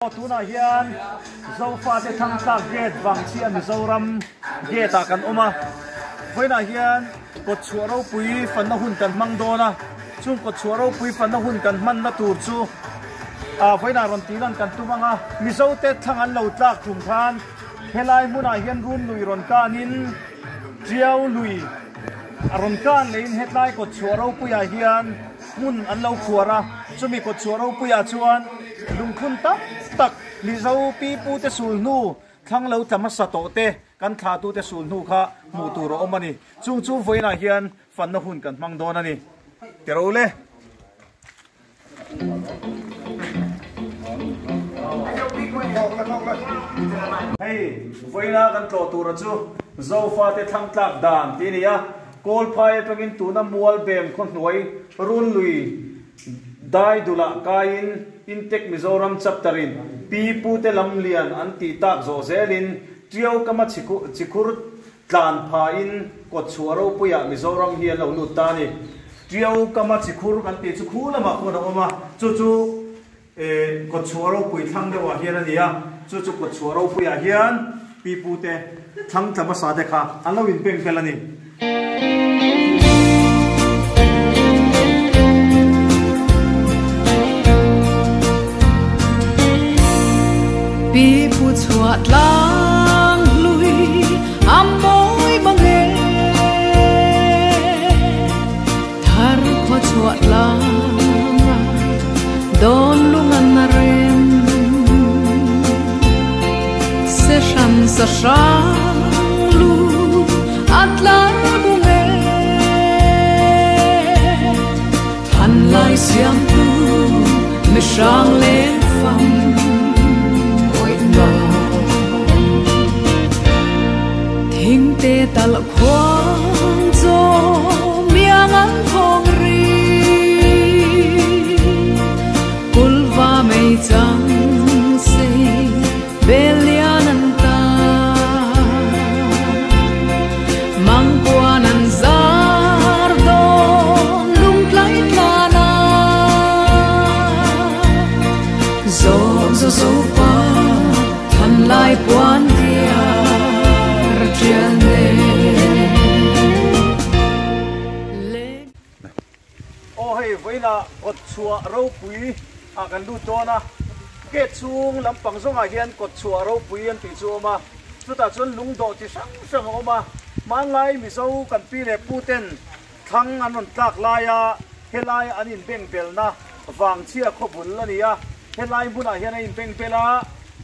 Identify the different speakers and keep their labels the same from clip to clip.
Speaker 1: Tunah hian Zofate Thangtlak Gate Vangchhia Mizoram Gate ah kan awm a, vawiinah hian kawtchhuah ropui fanna hun kan hmang dawn a, chung kawtchhuah ropui fanna hun kan hmanna tur chu vawiinah rawn tih lan kan tum ang a, Mizote thlang an lo tlak tum khan helai hmunah hian run lui rawn kanin Tiau lui a rawn kan leiin hetlai kawtchhuah ropuiah hian hmun an lo khuar a, chumi kawtchhuah ropuiah chuan lungphun tak tak Mizo pipute sul hnu thlang lo tla hmasa tawh te kan thlatute sul hnu kha hmuh tur a awm a ni. Chung chu vawiinah hian fanna hun kan hmang dawn a ni. Tiro le. Hei vawiina kan tlawh tura chu Zofate thlangtlak dan tih a ni a, Kawlphai atangin tuna Mualbem khawhnuai Runlui Daidulah kaiin Intech Mizoram Chapter in Pi Pute Lamlian an tih tak zawh zelin Tiau kama chikhur Tlan phain kawtchhuah ropuiah Mizoram hi an lo lut ta a ni. Tiau kama chikhur kan tih chu khu lamah khuan a awm a, chu chu kawtchhuah ropui thlang deuhah hian a ni a, chu chu kawtchhuah ropuiah hian pipute thlang tla hmasa te kha an lo inpeng fel a ni.
Speaker 2: Pipu chhuah tlang hlui a mawi bang e, thar khaw chhuah tlang a dawn lung an a rem. Se hran sa hrang lu a tlar bung e, than lai siamtu mi hrang leng fam awih lo. Thingte tal khuang chaw miang an thawng ri, kulva mei chang sei bel lian an tar. Mangpuan an zar dawn lungtlai tlan a, zo zo zo pa than lai puan diar tial nen.
Speaker 1: Aw hei vawiinah kawtchhuah ropui ah kan lut dawn a, gate chhung lampang zawngah hian kawtchhuah ropui an tih chu a awm a, chutah chuan lungdawh chi hrang hrang a awm a, hmanlai Mizo kan pi leh pu ten thlang an rawn tlak laia helai an inbeng belna Vangchhia khaw bul a ni a, helai hmunah hian a inbeng bel a,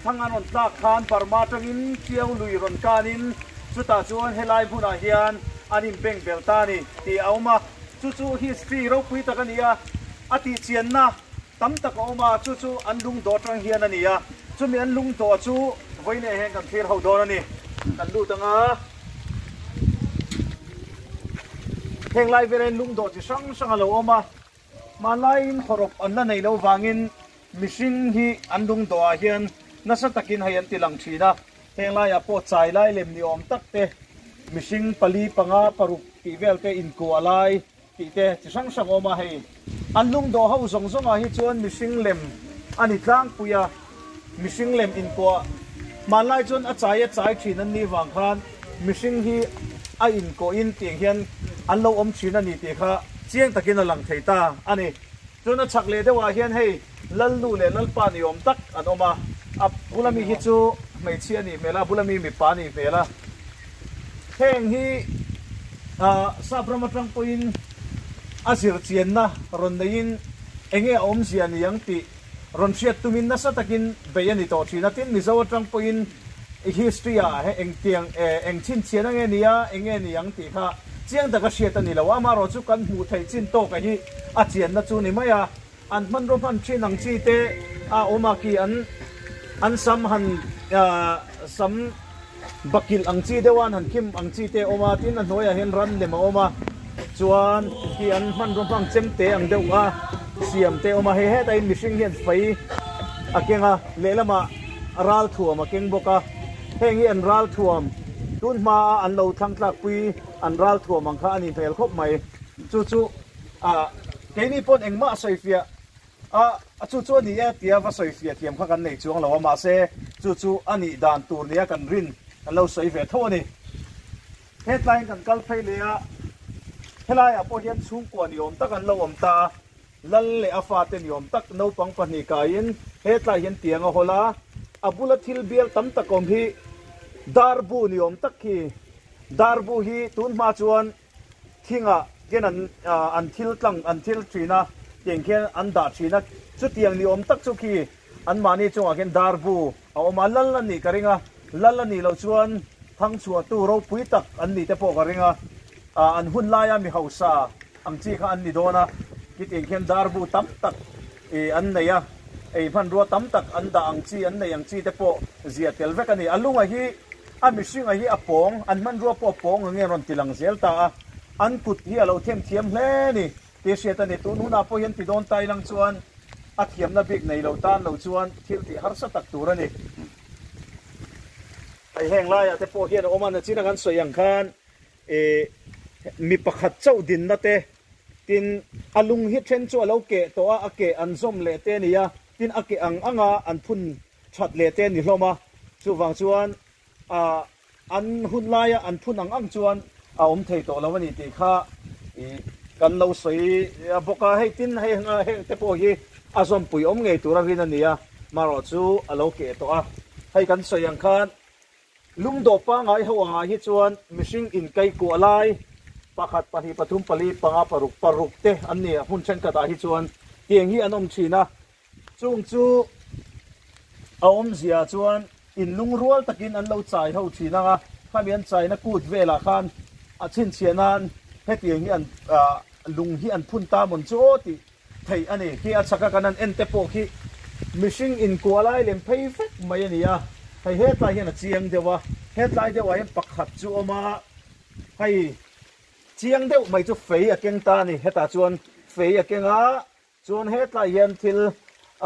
Speaker 1: thlang an rawn tlak khan Burma atangin Tiau lui rawn kanin chutah chuan helai hmunah hian an inbeng bel ta a ni tih a awm a. Chu chu history ropui tak a ni a, a tihchianna tam tak a awm a, chu chu an lungdawh atang hian a ni a, chumi an lungdawh chu vawiinah hian kan thlir ho dawn a ni. Kan lut ang a, heng lai velah hian lungdawh chi hrang hrang a lo awm a, hmanlaiin hawrawp an la neih loh vangin mihring hi an lungdawhah hian nasa takin hei an ti lang thin a. Heng laiah pawh chai lai lem ni awm tak te, mihring pali, panga, paruk tih vel te inkuah lai tih te chi hrang hrang a awm a hei. An lungdawh ho zawng zawngah hi chuan mihring lem a ni tlangpui a, mihring lem inkuah hmanlai chuan a chai a chai thin an nih vang khan mihring hi a inkuahin tiang hian an lo awm thin a ni tih kha chiang takin a lang thei ta a ni. Chuan a chhak leh deuhah hian hei Lalnu leh Lalpa ni awm tak an awm a, a bula mi hi chu hmeichhia a nih hmel a, a bula mi mipa a nih hmel a. Heng hi sap ram atang pawhin a zirchianna rawn neiin enge a awmzia ni ang tih rawn hriat tumin nasa takin bei a ni tawh thin a. Tin, Mizo atang pawhin history ah engtiang eng chhinchhian ange ni a, enge ni ang tih kha chiang taka hriat a ni lo a. Amaherawhchu chu kan hmuh theih chin tawka hi a chianna chu ni mai a. An hmanraw hman thin ang chi te a awm a khi an an sam han sam bakilh ang chi deuh a an han khim ang chi te a awm a tin a hnuaiah hian ran lem a awm a chuan khi an hmanraw hmang chem te ang deuh a siam te a awm a hei hetah hian mihring hian fei a keng a lehlamah ral thuam a keng bawk a heng hi an ral thuam tun hma a an lo thlang tlak pui an ral thuam ang kha a nih hmel khawp mai chu chu ah. Keini pawn engmah a sawifiah A, chu chu a ni e tia va sawi fiah thiam kha kan nei chuang lo a, mahse chu chu a nih dan tur nia kan rin kan lo sawi ve tho a ni. Hetlaiin kan kal phei leh a, helaiah pawh hian chhungkua ni awm tak an lo awm ta a, Lal leh a fate ni awm tak naupang pahnih kaiin hetlai hian tiang a hawl a, a bula thil bial tam tak awm hi darbu ni awm tak khi darbu hi tun hma chuan Thingah khian an an thil tlang an thil thin a, tiang khian an dah thin a, chutiang ni awm tak chu khi anmahni chungah khian darbu a awm a, lal a nih ka ring a, lal a nih loh chuan thangchhuahtu ropui tak an nih te pawh ka ring a, an hun laia mi hausa ang chi kha an ni dawn a, khitiang khian darbu tam tak ih an nei a, ei hmanrua tam tak an dah ang chi an nei ang chi te pawh ziah tel vek a ni, a lunga hi. A mihringa hi a pawng, an hmanrua pawh a pawng ang nge rawn ti lang zel ta a, an kut hi a lo them thiam hle a ni tih hriat a ni. Tun hunah pawh hian ti dawn ta ilang chuan a thiamna bik nei lo tan lo chuan thil tih harsa tak tur a ni. Hei heng laiah te pawh hian a awm a, nachina kan sawi ang khan ih mi pakhat chauh dinna te, tin a lung hi then chu a lo keh tawh a, a keh an zawm leh te a ni a, tin a keh ang anga an phun that leh te a ni hlawm a, chuvang chuan ah an hun laia an phun ang ang chuan a awm thei tawh lo a ni tih kha ih kan lo sawi bawk a, hei tin hei anga heng te pawh hi a zawmpui awm ngei tur a rin a ni a, marawh chu a lo keh tawh a, hei kan sawi ang khan Lungdawh pangai ho angah hi chuan mihring inkai kuah lai pakhat, pahnih, pathum, pali, panga, paruk, paruk te an ni a, hmun thenkhatah hi chuan tiang hi an awm thin a, chung chu a awmzia chuan inlungrual takin an lo chai ho thin ang a, khami an chaina kut velah khan a chhinchhiah nan hetiang hi an lung hi an phun ta mawn chu aw tih theih a ni. Khi a chhaka kan han en te pawh khi mihring inkuah lai lem phei vek mai a ni a, hei hetlai hian a chiang deuh a, hetlai deuhah hian pakhat chu a awm a, hei chiang deuh mai chu fei a keng ta a ni, hetah chuan fei a keng a, chuan hetlai hian thil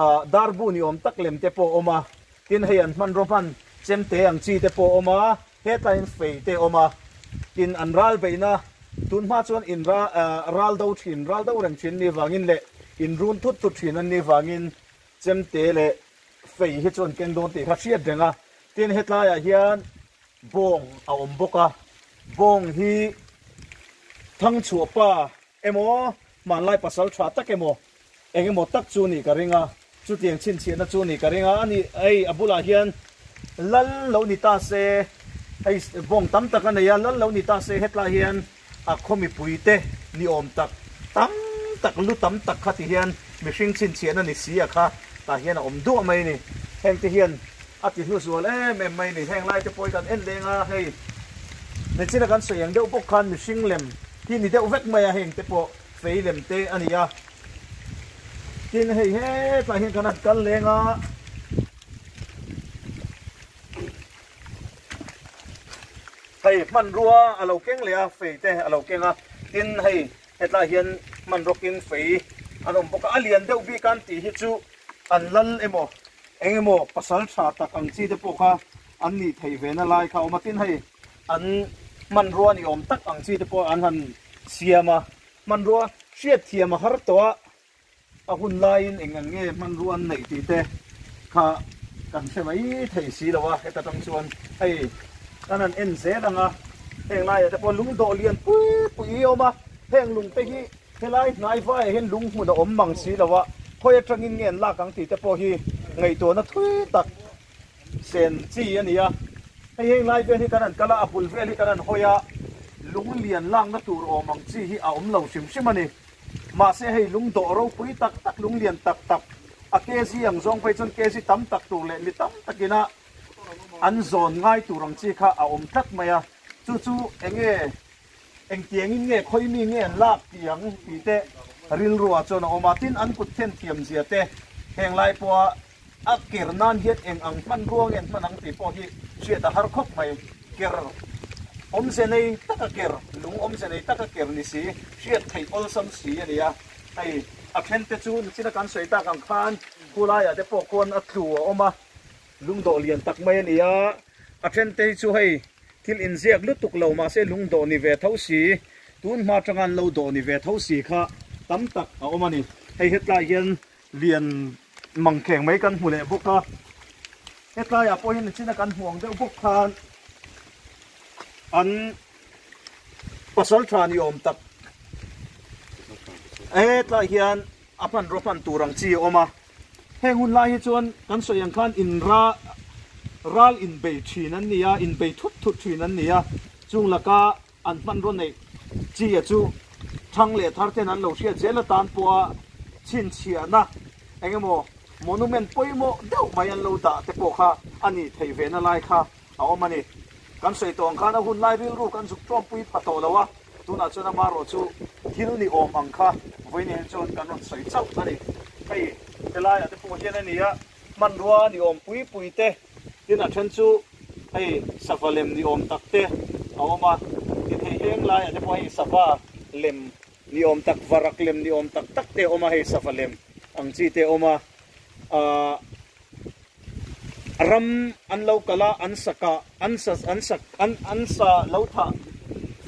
Speaker 1: ah darbu ni awm tak lem te pawh a awm a, tin hei an hmanraw hman chemte ang chi te pawh a awm a. Hetlai in fei te awm a, tin an ral beihna tun hma chuan in ra ral do thin, ral do reng thin ni vangin leh in run thut thut thin an nih vangin chemte leh fei hi chu an keng dawn tih kha hriat reng a. Tin hetlaiah hian bawng a awm bawk a, bawng hi thangchhuah pa emaw hmanlai pasal tha tak emaw eng emaw tak chu nih ka ring a, chutiang chhinchhiahna chu nih ka ring a, ani hei a bulah hian lal lo ni ta se, hei bawng tam tak a nei a, lal lo ni ta se hetlai hian a khaw mipui te ni awm tak tam tak lu tam tak kha ti hian mihring chhinchhiahna ni si a kha tah hian a awm duah mai a ni, heng te hian a ti hlu zual em em mai a ni, heng lai te pawh hi kan en leng a, hei nichina kan sawi ang deuh bawk khan mihring lem hi ni deuh vek mai a, heng te pawh fei lem te a ni a. Tin hei hetlai hian kan han kal leng a. Hei hmanrua a lo keng leh a, fei te a lo keng a. Tin hei hetlai hian hmanraw keng fei an awm bawk a. A lian deuh bik an tih hi chu an lal emaw eng emaw pasal tha tak ang chi te pawh kha an nih theih ve na lai kha a awm a. Tin hei an hmanrua ni awm tak ang chi te pawh an han siam a. Hmanrua hriatthiam a har tawh a, a hun laiin eng ang nge hmanrua an neih tih te kha kan hre mai thei si lo a, heta tang chuan hei kan han en zel ang a, heng laiah te pawh lung dawh lian pui pui hi a awm a, heng lung te hi helai hnai vaiah hian lung hmun a awm mang si lo a, khawi atangin nge an lak ang tih te pawh hi ngaihtuahna thui tak Sen chi a ni a, hei heng lai vel hi kan han kal a, a bul vel hi kan han hawi a, lung lian lakna tur awm ang chi hi a awm lo hrim hrim a ni. Mahse hei lung dawh ropui tak tak, lung lian tak tak, a kg ang zawng phei chuan kg tam tak tur leh mi tam takina an zawn ngai tur ang chi kha a awm tlat mai a, chu chu eng nge Engtiangin nge khawi mi nge an lak tih ang tih te rilruah chuan a awm a, tin an kut then thiam zia te heng lai pawha a ker nan hian eng ang hmanrua nge an hman ang tih pawh hi hriat a har khawp mai. Ker awmze nei taka ker, lung awmze nei taka ker ni si, hriat theih awlsam si a ni a. Hei a then te chu nichina kan sawi tak ang khan khulaiah te pawh khuan a tlu a awm a, lungdawh lian tak mai a ni a, a then te hi chu hei Thil inziak lutuk lo mahse lung dawh ni ve tho si, tun hma atanga an lo dawh ni ve tho si kha tam tak a awm a ni. Hei hetlai hian lian mangkheng mai kan hmu leh bawk a. Hetlaiah pawh hian nichina kan hmu ang deuh bawk khan an pasal tha ni awm tak hetlai hian a hmanraw hman tur ang chi a awm a. Heng hun lai hi chuan kan sawi ang khan in ra ral inbei thin an ni a, inbei thut thut thin an ni a, chung laka an hmanraw neih chi a chu thang leh thar ten an lo hriat zel atan pawha chhinchhiahna eng emaw monument pawimawh deuh mai an lo dah te pawh kha a nih theih ve na lai kha a awm a ni. Kan sawi tawh ang khan a hun lai rilru kan zuk tawmpui pha tawh lo a, tunah chuan amarawh chu thil ni awm ang kha vawiin hian chuan kan rawn sawi chauh a ni. Hei helaiah te pawh hian a ni a, hmanrua ni awm pui pui te, tin a then chu hei sava lem ni awm tak te a awm a, tin hei heng laiah te pawh hei sava lem ni awm tak, varak lem ni awm tak tak te a awm a, hei sava lem ang chi te a awm a, ahh. Ram an lo kal a, an sa kah, an sa an sa an an sa lo thah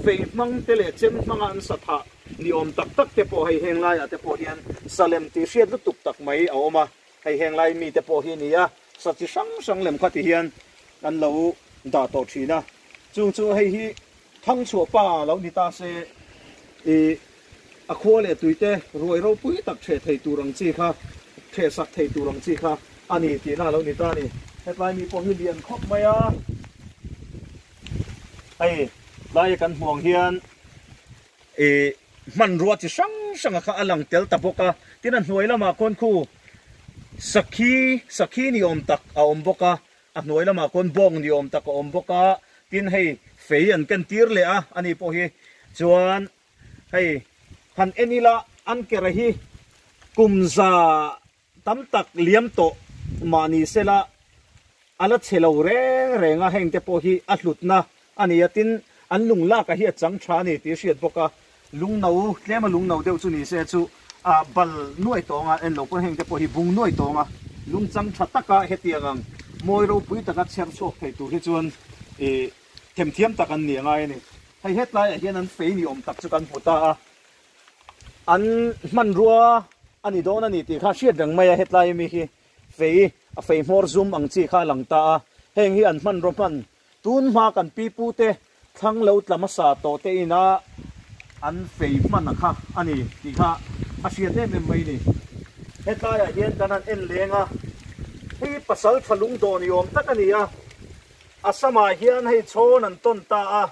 Speaker 1: fei hmang te leh chem hmanga an sa thah ni awm tak tak te pawh hei heng laiah te pawh hian salem tih hriat lutuk tak mai a awm a, hei heng lai mite pawh hi a ni a, sa chi hrang hrang lem kha ti hian an lo dah tawh thin a, chung chu hei hi Thangchhuah pa lo ni ta se ih a khua leh tui te ruai ropui tak ṭheh thei tur ang chi kha, ṭheh sak thei tur ang chi kha a ni tihna a lo ni ta a ni. Hetlai mi pawh hi lian khawp mai a, hei tlaia kan hmuh ang hian ih hmanrua chi hrang hrang a kha a lang tel ta bawk a, tin a hnuai lamah khawn khu sakhi sakhi ni awm tak a awm bawk a, A hnuai lamah khawn bawng ni awm tak a awm bawk a, tin hei fei an ken tir leh a, ani pawh hi chuan hei han en ila an kera hi kum za tam tak liam tawh mah ni sela a la chhe lo reng reng a, heng te pawh hi a hlutna a ni a, tin an lung lak ah hi a chang tha a ni tih a hriat bawk a, lungno tlema lungno deuh chu ni se chu ah bal nuai tawng a en lo pawn heng te pawh hi bung nuai tawng a, lung chang tha taka hetiang ang mawi ropui taka chher chhuak thei tur hi chuan ih themthiam tak an ni a ngai a ni. Hei hetlaiah hian an fei ni awm tak chu kan hmu ta a, an hmanrua a ni dawn a ni tih kha hriat reng mai a hetlai ami hi fei a fei hmawr zum ang chi kha a lang ta a, heng hi an hmanraw hman Tun hma kan pi pu te thlang lo tla hmasa tawh te ina an fei hman a kha a ni tih kha a hriat em em mai ni. Hetlaiah hian kan han en leng a, hei pasal tha lung dawh ni awm tak a ni a, a samah hian hei chhawn an tawn ta a,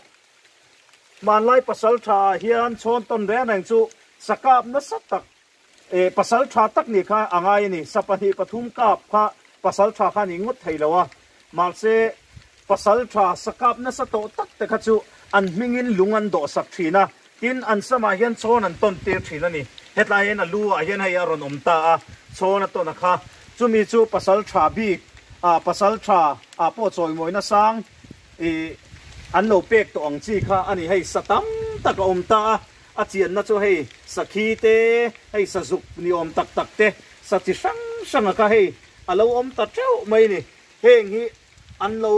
Speaker 1: hmanlai pasal tha ah hian chhawn tawn reng reng chu sakap nasa tak E, pasal tha tak nih kha a ngai a ni. Sa pahnih pathum kap kha pasal tha kha a nih ngawt thei lo a. Mahse, pasal tha sa kap nasa tawh tak te kha chu an hmingin lung an dawh sak thin a, tin an samah hian chawn an tawn tir thin a ni. Hetlai hian a lu ah hian hei a rawn awm ta a, chawn a tawn a kha. Chumi chu pasal tha bik, ah pasal tha ah pawh chawimawina sang ih an lo pek tawh ang chi kha a ni. Hei sa tam tak a awm ta a. A chianna chu hei sakhi te, hei sazuk ni awm tak tak te, sa chi hrang hrang a kha hei a lo awm ta teuh mai ni. Heng hi an lo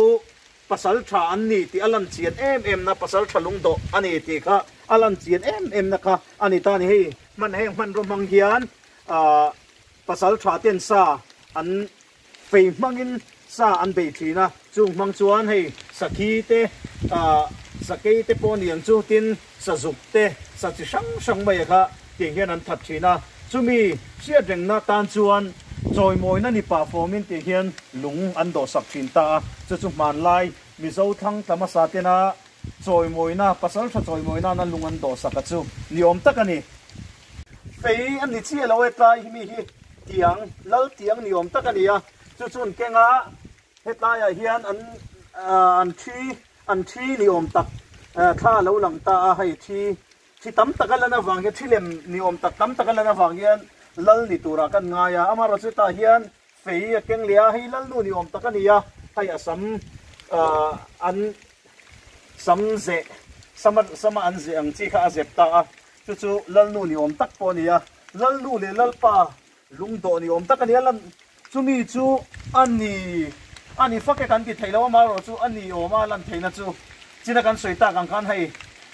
Speaker 1: pasal tha an ni tih a lan chian em em na, pasal tha lungdawh a ni tih kha a lan chian em em na kha a ni ta ni. Hei hman heng hmanraw hmang hian ah pasal tha ten sa an Fei hmangin sa an bei thin a, chung hmang chuan hei sakhi te, ah sakei te pawh niang chu tin sazuk te, sa chi hrang hrang mai a kha tiang hian an that thin a, chumi hriat rengna tan chuan chawimawina ni pah fawmin tiang hian lung an dawhsak thin ta a, chu chu hmanlai Mizo thlang tla hmasa tena chawimawina, pasaltha chawimawina nana lung an dawhsak a chu ni awm tak a ni. Fei a ni chiah lo e tlai hi mi hi tiang lal tiang ni awm tak a ni a, chu chun kenga hetlaiah hian an an thi an thi ni awm tak thla a lo lang ta a, hei thi thi tam tak a lan avang hian thi lem ni awm tak tam tak a lan avang hian lal ni turah kan ngai a, amaherawhchu tah hian fei a keng leh a, hei lalnu ni awm tak a ni a, hei a sam an sam zeh sama sama an zeh ang chi kha a zep ta a. Chu chu Lalnu ni awm tak pawh a ni a, Lalnu leh Lalpa lungdawh ni awm tak a ni a, lan chumi chu a ni a ni fak e kan ti thei lo a, amaherawh chu a ni awm a lan theihna chu china kan sawi tak ang khan hei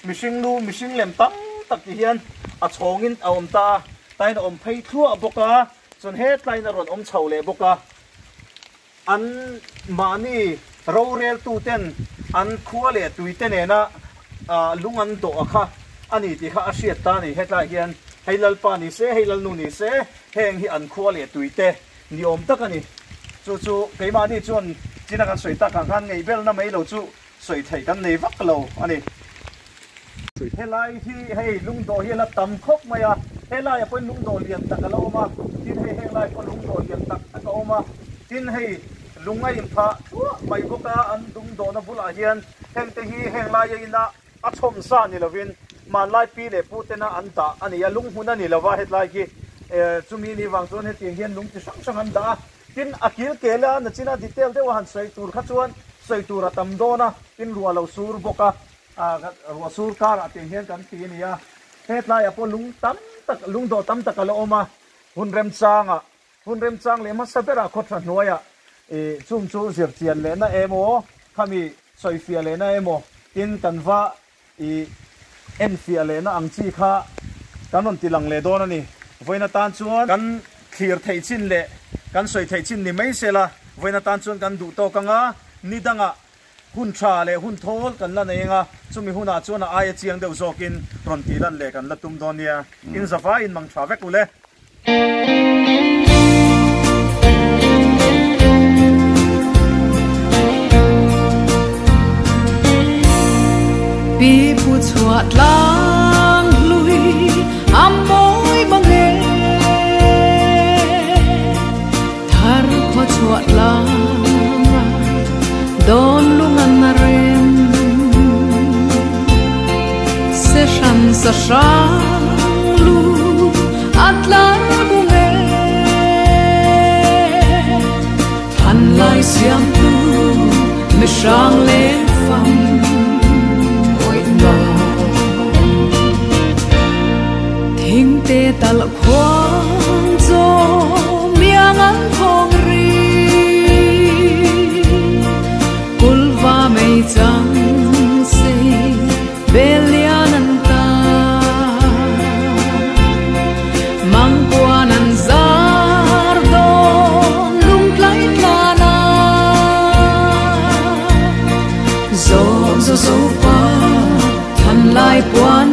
Speaker 1: mihring lu mihring lem tam tak ti hian a chhawngin a awm ta a, tain a awm phei thluah bawk a. Chuan hetlaiin a rawn awm chho leh bawk a, an mahni roreltuten an khua leh tuite nena lung an dawh a kha a ni tih kha a hriat ta a ni. Hetlai hian hei Lalpa ni se, hei Lalnu ni se, heng hi an khua leh tuite ni awm tak a ni. Chu chu keimahni chuan china kan sawi tak ang khan ngaihbelna mai lo chu sawi theih kan nei vak lo a ni. Helai hi hei lungdawh hi a la tam khawp mai a, helaiah pawhin lungdawh lian tak a la awm a, tin hei henglai pawh lungdawh lian tak tak a awm a, tin hei lung a inphah thluah mai bawk a, an lungdawhna bulah hian hengte hi henglaia ina a chhawm sa ni lovin hmanlai pi leh pu tena an dah a ni a, lung hmun a ni lova hetlai hi chumi ni vang chuan hetiang hian lung chi hrang hrang an dah a, tin a kil kel a nachina detail deuha han sawi tur kha chuan sawi tur a tam dawn a, tin ruah lo sur bawk a. Ruah sur karah tih hian kan ti a ni a, hetlaiah pawh lung tam tak, lungdawh tam tak a la awm a, hun remchangah, hun remchang leh hmasa berah khawthla hnuaiah ih chung chu zirchian lehna emaw, khami sawifiah lehna emaw tin kan va ih enfiah lehna ang chi kha kan rawn ti lang leh dawn a ni. Vawiin atan chuan kan thlir theih chin leh kan sawi theih chin ni mai se la, vawiin atan chuan kan duh tawk ang a, ni dangah Hun tha leh hun thawl kan la nei anga, chumi hunah chuan a aia chiang deuh zawkin rawn tih lan leh kan la tum dawn nia. In zavai in mang tha vek u le.
Speaker 2: Pi pu chhuah tlang hlui a mawi bang e, Thar khaw chhuah tlanga dawn lung an a rem. Se hran sa hrang lu a tlar bung e. Than lai siamtu mi hrang leng fam awih lo. Thingte talh khuang chaw miang an thawng ri. Kulva mei chang sei bel lian an tar. Mangkuan an zar dawn lungtlai tlan a. Zo zo zo pa than lai puan.